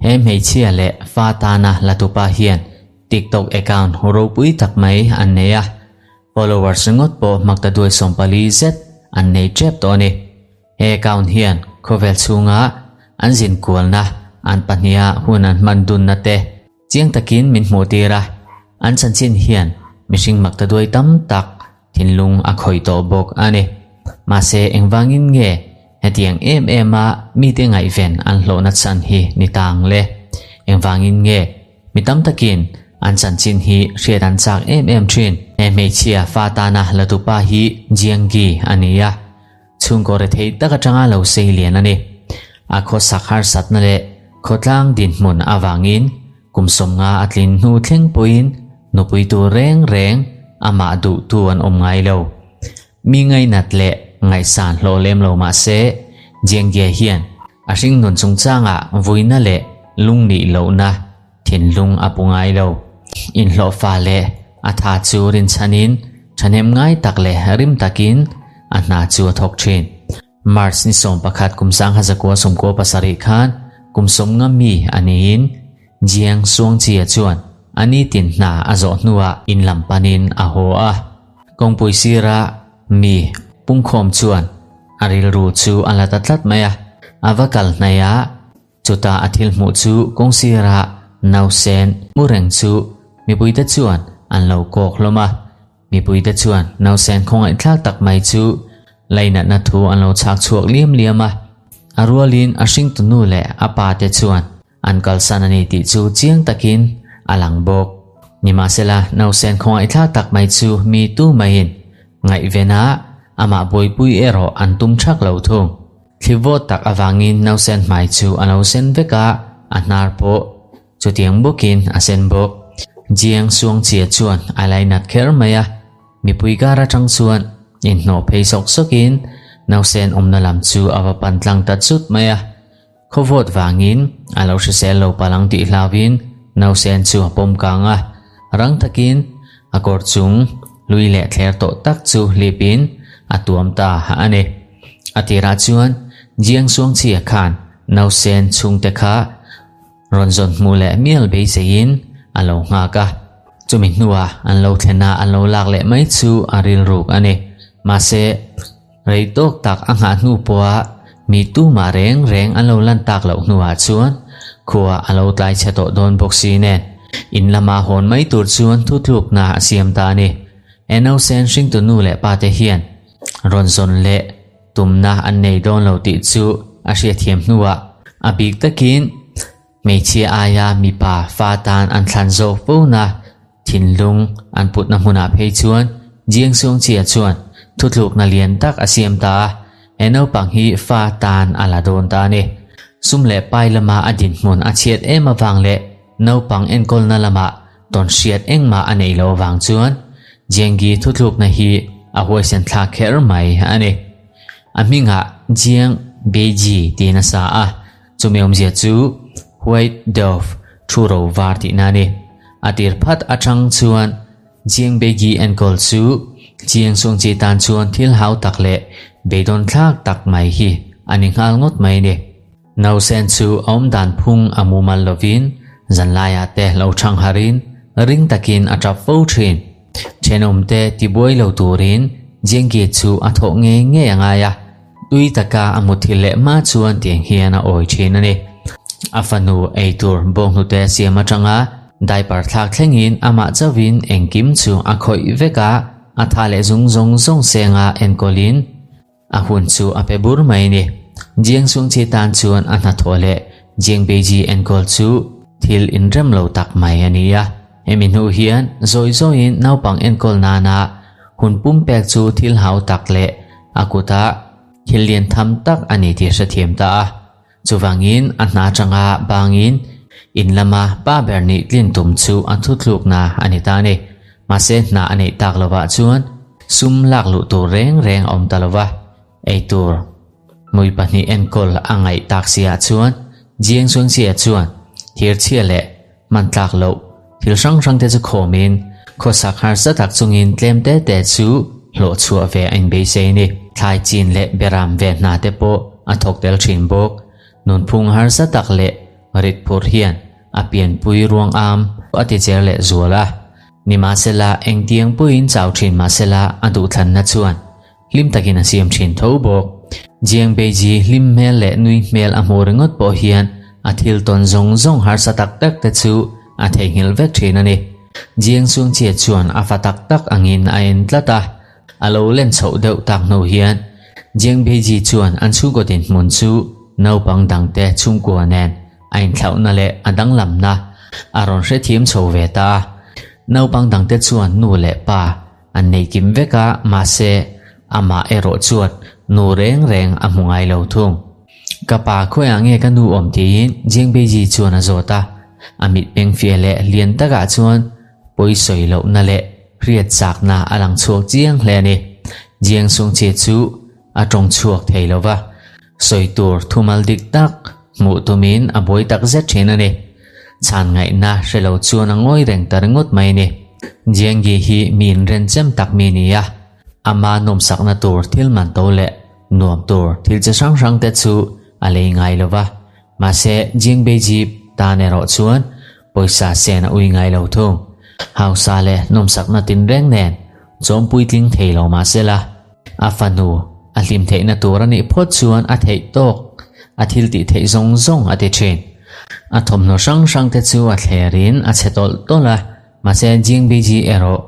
He hmeichhia leh fa tana la tupa hian TikTok account ropui tak mai an nei a, followers ringawt pawh hmakta duai 40 zet an nei tep tawh a ni. He account hian khawvel chhunga an zin kualna, an pahniha hun an hman dunna te chiang takin min hmuh tir a, an chanchin hian mihring makta duai tam tak thinlung a khawih tawh bawk a ni. Mahse engvangin nge hetiang em em a mite ngaihven an hlawhna chhan hi ni ta ang le? Engvangin nge mi tam takin an chanchin hi hriat an chak em em thin? He hmeichhia fa tana la tupa hi Jianggi a ni a. Chhungkaw rethei tak atanga lo sei lian a ni. A khawsak harsatna leh khawtlang dinhmun avangin kum 50 a tlin hnu thleng pawhin nupui tur reng reng amah duhtu an awm ngai lo. Mi ngainat leh ngaihsan hlawh lem lo mah se, Jianggie hian a hringnun chungchangah vuina leh lungnih lohna thinlung a pu ngai lo. Inhlawhfa leh a tha chu rinchhanin thahnem ngai tak leh rim takin a hna chu a thawk thin. March ni 11 kum 1997 khan kum 50 mi a niin Jiang Suangchia chuan a nitin hna a zawh hnuah in lam panin a haw a. Kawngpui sira mi pungkhawm chuan a rilru chu a la ta tlat mai a. A va kal hnaih a, Chutah a thil hmuh chu kawng sirah nausen mu reng chu mipuite chuan an lo kawk hlawm a. Mipuite chuan nausen khawngaihthlak tak mai chu lainatna thu an lo chhak chhuak liam liam a. A rualin a hringtu nu leh a pa te chuan an kalsan a ni tih chu chiang takin a lang bawk. Nimahsela nausen khawngaihthlak tak mai chu mi tu maiin ngaihven a, amah buaipui erawh an tum thak lo thung. Thli vawt tak avangin nausen hmai chu a lo sen vek a, a hnar pawh chutiang bawkin a sen bawk. Jiang Suangchia chuan a lainat kher mai a, mipui kar atang chuan inhnawh phei sawk sawkin nausen awmna lam chu a va pan tlang ta chut mai a. Khaw vawt vangin a lo hrisel lo palang tih hlauin nausen chu a pawm kang a, rang takin a kawr chung lui leh thler tawh tak chu hlipin a tuam ta a ni. A tirah chuan Jiang Suangchia khan nausen chhungte kha rawn zawn hmuh leh mial beiseiin a lo nghak a. Chumi hnuah an lo thlen a, an lo lak leh mai chu a rilruk a ni. Mahse, rei tawk tak a nghah hnu pawha mi tumah reng reng an lo lan tak loh hnuah chuan khua a lo tlai chhe tawh dawn bawk si nen in lama hawn mai tur chuan thutlukna a siam ta a ni. He nausen hringtu nu leh pate hian rawn zawn leh tumna an nei dawn lo tih chu a hriatthiam hnuah a bik takin hmeichhia aia mipa fa tan an thlan zawk fo na thinlung an putna hmunah phei chuan Jiang Suangchia chuan thutlukna lian tak a siam ta a, he naupang hi fa tan a la dawn ta a ni. Sum leh pai lama a dinhmun a chhiat em avang leh naupang enkawlna lamah tawn hriat engmah a neih loh avang chuan Jianggi thutlukna hi a huaisen thlak kher mai a ni. A hmingah Jiang Beiji tiin a sa a, chumi awmzia chu White Dove thu ro var tihna a ni. A tir phat atang chuan Jiang Beigi enkawl chu Jiang Suangchi tan chuan thil hau tak leh beidawn thlak tak mai hi a ni nghal ngawt mai a ni. Nausen chu a awm dan phung a mumal lovin zanlaiah te lo thang harin ring takin a tap fo thin. Thenawmte tibuai lo turin Jianggie chu a thawh ngei ngei a ngai a, tui taka a muthilh leh hma chuan tiang hian a awi thin a ni. A fanu eitur bawnghnute siam atanga diaper thlak thlengin amah chauhin engkim chu a khawih vek a, a tha leh zung zawng zawng senga enkawlin A hun chu a pe bur mai ni. Jiang Sungchi tan chuan a hnathawh leh Jiang Beiji enkawl chu thil inrem lo tak mai a ni a. Hemi hnu hian zawi zawiin naupang enkawl nana hun pumpek chu thil hau tak leh a kuta thil lian tham tak a ni tih hrethiam ta a. Chuvangin a hna atanga bangin in lama pa ber nih tlin tum chu a thutlukna a ni ta a ni. Mahse hna a neih tak lovah chuan sum lak luh tur reng reng a awm ta lova, ei tur mui pahnih enkawl a ngaih tak siah chuan Jiang Xuanxia chuan thir chhia leh hman tlak loh thil hrang hrang te chu khawmin khawsak harsa tak chungin tlem te te chu hlawh chhuah ve a inbeisei a ni. Thlai chin leh beram ve hna te pawh. a thawk tel thin bawk. Nunphung harsa tak leh rit phur hian a pianpui ruang am a ti cher leh zual a. Nimahsela, engtiang pawhin chau thin mahsela a duhthlanna chuan hlim takin a siam thin tho bawk. Jiang Beiji hlim hmel leh nui hmel a hmuh ringawt pawh hian a thil tawn zawng zawng harsa tak tak te chu a theihnghilh vek thin a ni. Jiang Sungchie chuan a fa tak tak angin a en tlat a. A lo len chhoh deuh tak hnu hian Jiang Beiji chuan an chhungkaw dinhmun chu naupang dangte chhungkua nen a inthlauhna leh a danglamna a rawn hrethiam chho ve ta a. Naupang dangte chuan nu leh pa an nei kim vek a, mahse amah erawh chuan nu reng reng a hmu ngai lo thung. Ka pa khawiah nge ka nu awm tiin Jiang Beiji chuan a zawt a, a mitmeng fiah leh lian takah chuan pawi sawi lohna leh hriat chakna a lang chhuak chiang hle a ni. Jiang Sungchie chu a tawng chhuak thei lo va, sawi tur thumal dik tak hmuh tumin a buai tak zet thin a ni. Chhan ngaihna hre lo chuan a ngawi reng ta ringawt mai a ni. Jianggi hi mi inrenchem tak mi a ni a, ama nawmsakna tur thil man to leh nuam tur thil chi hrang hrang te chu a lei ngai lo va, mahse Jiangbeiji tan erawh chuan Pawisa sen a ui ngai lo thung. Hausa leh nawmsakna tinreng nen chawm puitling thei lo mah sela, a fanu a hlim theihna tur a nih phawt chuan a theih tawk, a thil tih theih zawng zawng a ti thin. A thawmhnaw hrang hrang te chu a thlerin a chhe tawlh tawlh a, mahse Jingbiji erawh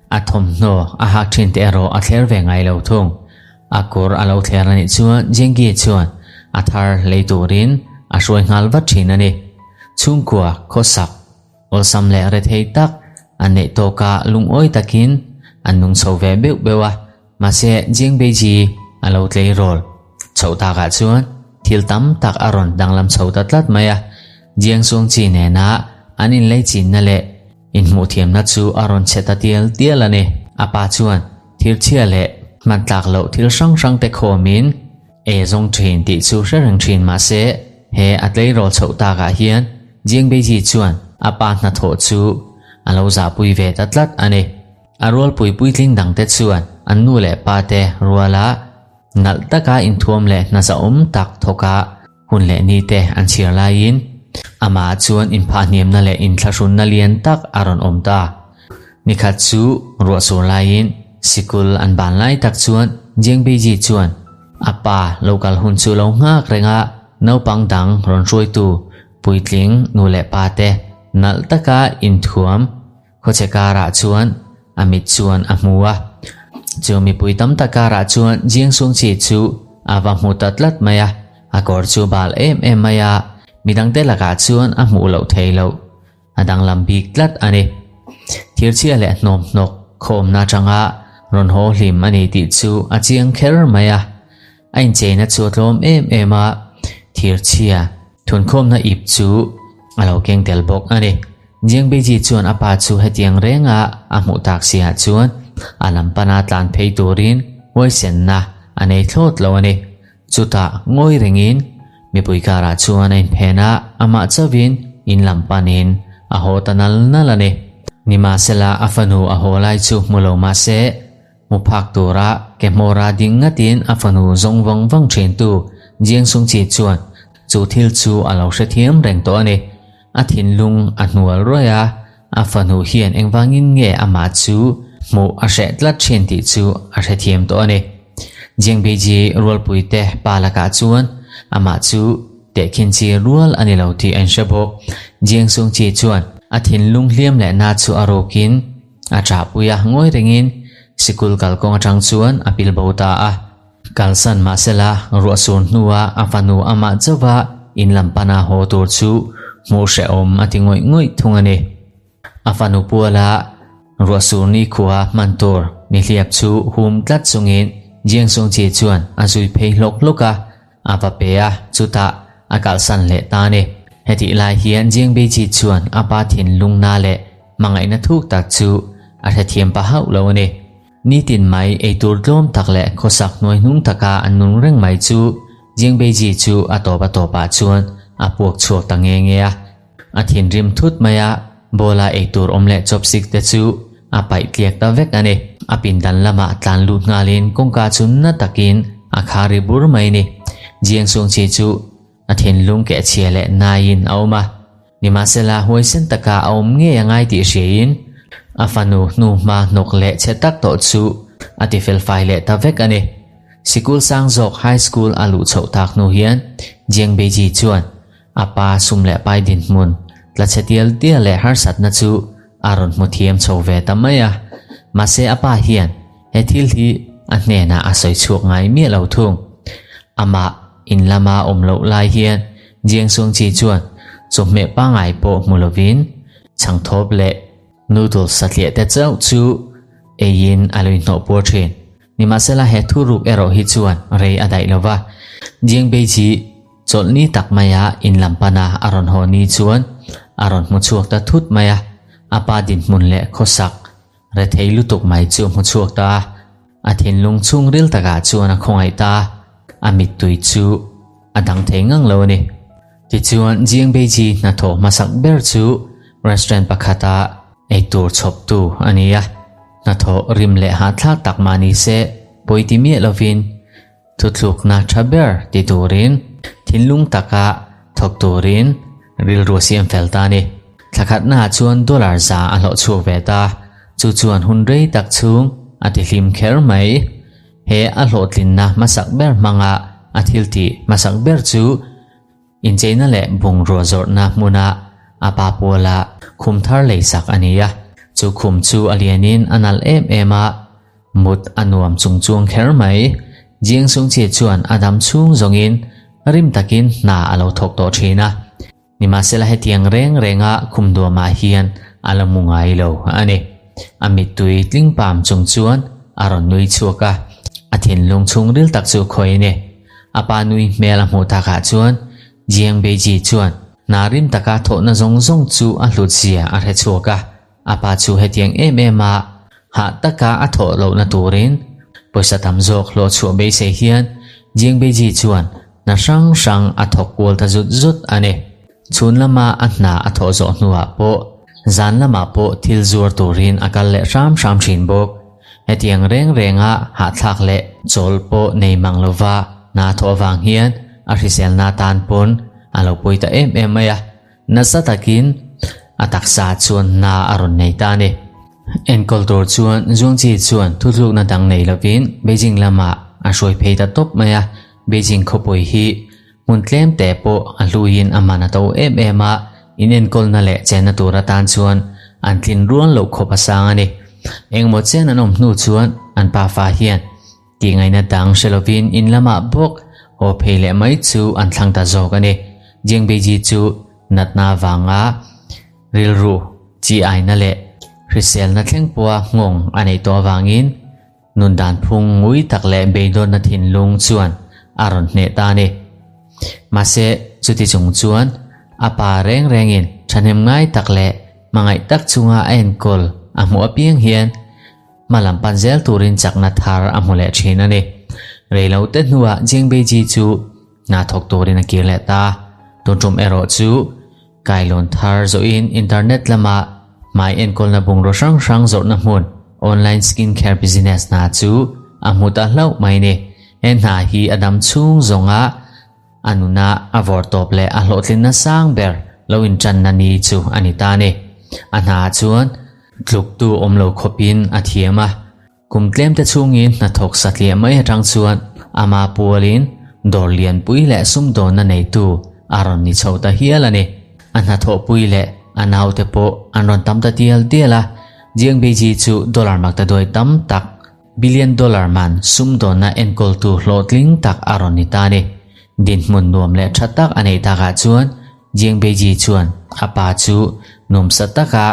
a thawmhnaw a hak thin te erawh a thler ve ngai lo thung. A kawr a lo thler a nih chuan Jenggi chuan a thar lei turin a hruai nghal vat thin a ni. Chhungkua khawsak awlsam leh rethei tak an neih tawkah lungawi takin an nung chho ve beuh beuh a, mahse Jengbeiji a lo tleirawl chhoh takah chuan thil tam tak a rawn danglam chho ta tlat mai a. Jiang Songchi nena an inleichinna leh Inhmuhthiamna chu a rawn chhe ta tial tial a ni. A pa chuan thirchhia leh hman tlak loh thil hrang hrang te khawmin e zawng thin tih chu hre reng thin mah se he a tleirawl chhoh takah hian Jiang Beiji chuan a pa hnathawh chu a lo zahpui ve ta tlat a ni. A rualpui puitling dangte chuan an nu leh pa te ruala nalh taka inthuam leh hna zahawm tak thawka Hun leh ni te an chhiar laiin amah chuan inphahhniamna leh inthlahrunna lian tak a rawn awm ta. Nikhat chu ruah sur laiin sikul an ban lai tak chuan Jiang Beiji chuan a pa lo kal hun chu lo nghak reng a, naupang dang rawn hruaitu puitling nu leh pa te nalh taka inthuam Khawchhe karah chuan a mit chuan a hmu a. Chu mipui tam tak karah chuan Jiang Sungchi chu a va hmu ta tlat mai a, a kawr chu bal em em mai a, midangte lakah chuan a hmuh loh thei loh. A danglam bik tlat a ni. Thirchhia leh hnawmhnawk khawmna atanga rawn haw hlim a ni tih chu a chiang kher mai a. A incheina chu a tlawm em em a, thirchhia thunkhawmna ip chu a lo keng tel bawk a ni. Jiang Beiji chuan a pa chu hetiang renga a hmuh tak si ah chuan a lam pana tlan phei turin huaisenna a nei thlawt lo a ni. Chutah ngawi rengin mipui karah chuan a inphen a, amah chauhin in lam panin a haw ta nal nal a ni. Nimahsela a fanu a haw lai chu hmu lo mahse, Hmu phak tura ke hmawra ding ngatin a fanu zawng vang vang thintu Jiang Sungchi chuan chu thil chu a lo hrethiam reng tawh a ni. A thinlung a hnual ruai a, a fanu hian engvangin nge amah chu hmuh a hreh tlat thin tih chu a hrethiam tawh a ni. Jiang Beiji rualpuite pa lakah chuan amah chu tehkhin chi rual a ni lo tih a inhre bawk. Jiang Sungchi chuan a thinlung hliam leh na chu a rukin, A ṭahpui a, ngawi rengin sikul kalkawng aṭang chuan a pil bo ta a. Kalsan mahsela ruah sur hnua a fanu amah chauha in lam pana haw tur chu hmuh hrehawm a ti ngawih ngawih thung a ni. A fanu puala ruah sur nikhua hman tur nihliap chu hum tlat chungin Jiang Songchi chuan a zui phei hlawk hlawk a, A va pe a, chutah a kalhsan leh ta a ni. Hetih lai hian Jiang Beiji chuan a pa thinlungna leh hmangaihna thuk tak chu a hrethiam pah hauh lo a ni. Nitin mai eitur tlawm tak leh khawsak hnuai hnung taka an nung reng mai chu Jiang Beiji chu a tawp a tawpah chuan a puak chhuak ta nge nge a. A thinrim thut mai a, bowl-a eitur awm leh chopstick te chu a paih tliak ta vek a ni. A pindan lamah tlan lut nghalin kawngka chu na takin a khar ri bur mai a ni. Jiang Songqi chu a thinlung kehchhia leh naiin a awm a. Nimahsela, huaisen taka a awm ngei a ngai tih hriain a fanu hnuhma hnawk leh chhe tak tawh chu a ti felfai leh ta vek a ni. Sikul sang zawk High School a luh chhoh tak hnu hian Jiang Beiji chuan a pa sum leh pai dinhmun tla chhe tial tial leh harsatna chu a rawn hmu thiam chho ve ta mai a. Mahse a pa hian he thil hi a hnenah a sawi chhuak ngai miah lo thung. Amah in lama awm loh lai hian Jiang Songqi chuan chawhmeh pangngai pawh hmu lovin chhangthawp leh noodles satliah te chauh chu eiin a lui hnawh puar thin. Nimahsela he thuruk erawh hi chuan rei a daih lova, Jiang Beiji chawlhni tak maia in lam pana a rawn haw ni chuan a rawn hmu chhuak ta thut mai a, a pa dinhmun leh khawsak rethei lutuk mai chu a hmu chhuak ta a, a thinlung chhungril takah chuan a khawngaih ta a, a mittui chu a dang thei ngang lo a ni. Tichuan, Jiang Beiji hnathawh hmasak ber chu restaurant pakhata eitur chhawptu a ni a. Hnathawh rim leh hahthlak tak mah ni se, pawi ti miah lovin thuthlukna tha ber ti turin thinlung taka thawk turin rilru a siam fel ta a ni. Thla khatnaah chuan dollar za a hlawh chhuak ve ta, chu chuan hun rei tak chhung a ti hlim kher mai. He a hlawhtlinna hmasak ber hmanga a thil tih hmasak ber chu incheina leh bungrua zawrhna hmuna a pa puala khum thar leisak a ni a. Chu khum chu a lianin a nalh em em a, mut a nuam chung chuang kher mai. Jiang Sungchie chuan a dam chhung zawngin rim takin hna a lo thawk tawh thin a. Nimahsela hetiang reng renga khum duamah hian a la mu ngai lo a ni. A mittui tling pam chung chuan a rawn nui chhuak a, a thinlung chhungril tak chu khawi a ni. A pa nui hmel a hmuh takah chuan Jiang Beiji chuan hna rim taka thawhna zawng zawng chu a hlut zia a hre chhuak a, a pa chu hetiang em em a hah taka a thawh lohna turin pawisa tam zawk hlawh chhuah beisei hian Jiang Beiji chuan Hna hrang hrang a thawk kual ta zut zut a ni. Chhun lama a hna a thawh zawh hnuah pawh zan lamah pawh thil zuar turin a kal leh hram hram thin bawk. Hetiang reng renga hahthlak leh chawl pawh nei mang lova hna thawh avang hian a hriselna tan pawn a lo pawi ta em em mai a. Nasa takin a taksa chuan hna a rawn nei ta a ni. Enkawl tur chuan Zhuangzi chuan thutlukna dang nei lovin Beijing lamah a hruai phei ta tawp mai a. Beijing khawpui hi hmun tlem te pawh a hluiin a man a to em em a, in enkawlna leh chenna tur atan chuan an tlin rual loh khawp a sang a ni. Engmaw chen an awm hnu chuan an pafa hian tihngaihna dang hre lovin in lamah bawk haw phei leh mai chu an thlang ta zawk a ni. Jiang Beiji chu natna vanga rilru chi aina leh hriselna thleng pawha nghawng a neih tawh avangin Nun dan phung ngui tak leh beidawnna thinlung chuan a rawn hneh ta a ni. Mahse, chuti chung chuan a pa reng rengin thahnem ngai tak leh hmangaih tak chunga a enkawl a hmuh apiang hian hma lam pan zel turin chakna thar a hmu leh thin a ni. Reilote hnuah Jiang Beiji chu hna thawk turin a kir leh ta. Tun tum erawh chu Kailawn thar zawhin internet lama hmai enkawlna bungraw hrang hrang zawrhna hmun, online skin care business, hna chu a hmu ta hlauh mai ni. He hna hi a dam chhung zawnga a nuna a vawr tawp leh a hlawhtlinna sang ber lo intanna ni chu a ni ta a ni. A hna chuan tluktu awm lo khawpin a thiam a. Kum tlemte chhungin hnathawk satliah mai atang chuan ama pualin dawr lianpui leh sumdawnna neitu a rawn ni chho ta hial a ni. A hnathawhpui leh a naute pawh an rawn tam ta tial tial a, Jiang Beiji chu dollar maktaduai tam tak, billion dollar man sumdawnna enkawltu hlawhtling tak a rawn ni ta a ni. Dinhmun nuam leh tha tak a neih takah chuan Jiang Beiji chuan a pa chu nuamsa taka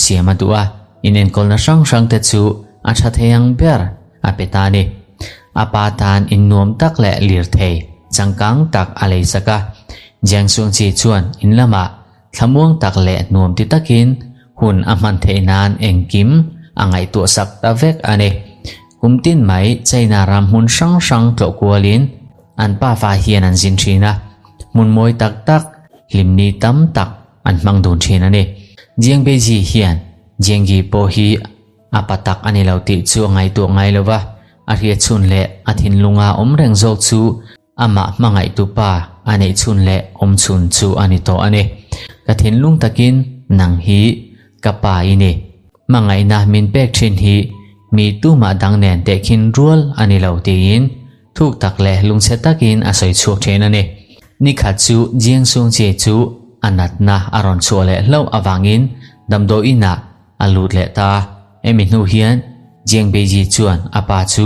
siam a duh a, inenkawlna hrang hrang te chu a tha thei ang ber a pe ta a ni. A pa tan in nuam tak leh lirthei changkang tak a lei sak a. Jiang Shuangqi chuan in lamah thlamuang tak leh nuam ti takin hun a hman theih nan engkim a ngaihtuah sak ta vek a ni. Kum tin mai China ram hmun hrang hrang tlawh kualin an pafa hian an zin thin a, hmun mawi tak tak, hlimni tam tak an hmang dun thin a ni. Jiang Beiji hian Jiang Yi pawh hi a pa tak a ni lo tih chu a ngaihtuah ngai lo va, a hriatchhun leh a thinlunga awm reng zawk chu. Amah hmangaihtu pa a neih chhun leh awm chhun chu a ni tawh a ni. Ka thinlung takin nang hi ka pa i ni. Hmangaihna min pek thin hi mi tumah dang nen tehkhin rual a ni lo tiin thuk tak leh lungchhe takin a sawi chhuak thin a ni. Nikhat chu Jiang Sungchie chu a natna a rawn chhuah leh hlauh avangin damdawi inah a lut leh ta. Hemi hnu hian Jiang Beiji chuan a pa chu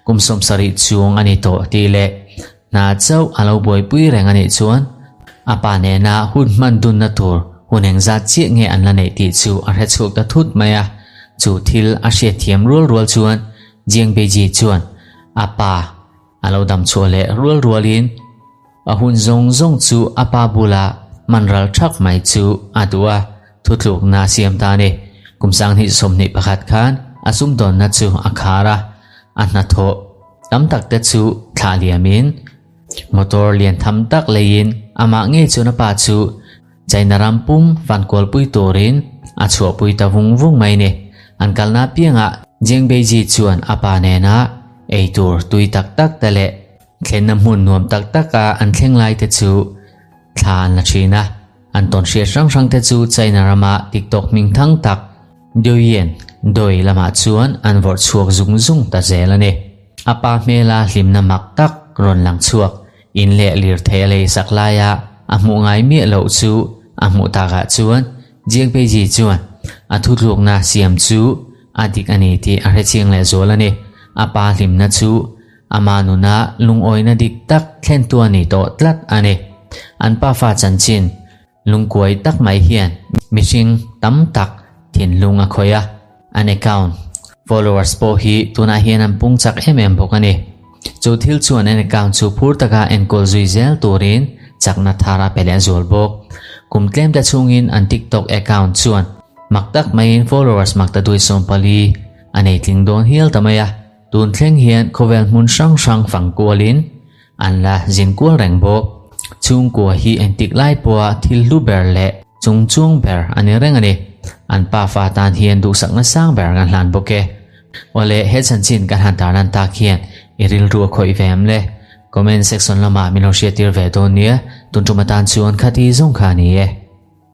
kum 70 chuang a ni tawh tih leh hna chauh a lo buaipui reng a nih chuan a pa nena hun hman dunna tur hun engzat chiah nge an la neih tih chu a hre chhuak ta thut mai a. Chu thil a hriatthiam rual rual chuan Jiang Beiji chuan a pa A lo dam chhuah leh rual rualin a hun zawng zawng chu a pa bula hman ral thak mai chu a duh a, thutlukna a siam ta a ni. Kum 2021 khan a sumdawnna chu a khar a, a hnathawh tam tak te chu thlah liamin motor lian tham tak leiin amah ngei chuan a pa chu China ram pum vankualpui turin a chhuahpui ta vung vung mai ni. An kalna apiangah Jiang Beiji chuan a pa nena ei tur tui tak tak te leh thlenna hmun nuam tak taka an thleng lai te chu thla an la thin a. An tawnhriat hrang hrang te chu China rama TikTok hming thang tak Douyin Doi lamah chuan an vawrh chhuak zung zung ta zel a ni. A pa hmela hlimna mak tak rawn lang chhuak In leh lirthei a lei sak laia a hmuh ngai miah loh chu a hmuh takah chuan Jiang Peiji chuan a thutlukna siam chu a dik a ni tih a hrechiang leh zual a ni. A pa hlimna chu ama nuna lungawina dik tak thlentu a ni tawh tlat a ni. An pafa chanchin Lungkuai tak mai hian mihring tam tak thinlung a khawih a, an account followers pawh hi tunah hian an pung chak em em bawk a ni. Chu thil chuan an account chu phur taka enkawl zui zel turin chakna thar a pe leh zual bawk. Kum tlem te chhungin an TikTok account chuan mak tak maiin followers mak ta dui 14 a nei tling dawn hial ta mai a, tun thleng hian khawvel hmun hrang hrang fang kualin An la zin kual reng bawk. Chhungkua hi engtik lai pawha thil hlu ber leh chung chung ber a ni reng a ni. An pafa tan hian duhsakna sang ber kan hlan bawk e. Awle, he chanchin kan han tarlan tak hian i rilru a khawih ve em le? Comment section lamah min lo hriattir ve dawn nia, tun tum atan chuan khati zawng kha a ni e.